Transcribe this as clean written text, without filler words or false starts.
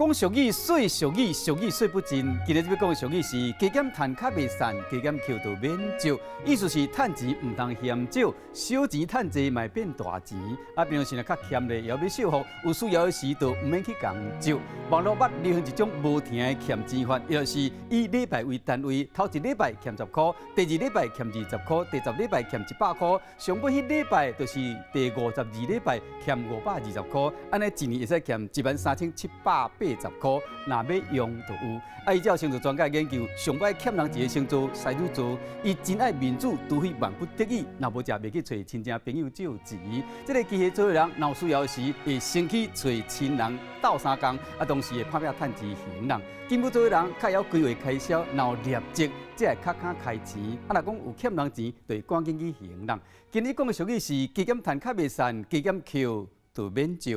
講俗語，說俗語，俗語說不盡。今日欲講的俗語是加減趁較袂散，加減扣就免借。意思是趁錢毋通嫌少，小錢趁濟嘛會變大錢。啊，平常時若較儉咧，會曉欲惜福，有需要的時就毋免去共借。網路捌流行一種無停的儉錢法，伊就是以禮拜為單位，頭一禮拜儉10箍，第二禮拜儉20箍，第十禮拜儉100箍，上尾彼禮拜就是第52禮拜儉520箍，按呢一年會使儉13,780箍，若欲用就有。啊，依照星座專家研究，上擺欠人一个星座獅子座，伊真愛面子，除非萬不得已，若無才袂去揣親戚朋友借錢。這个巨蟹座的人，若有需要時，會先去揣親人鬥相共，啊，同時會拍拚趁錢還人。金牛座的人較會曉規劃開銷，若有業績，才會較敢開錢。啊，若講有欠人錢，就會趕緊去還人。今日講的俗語是：加減趁較袂散，加減扣就免借。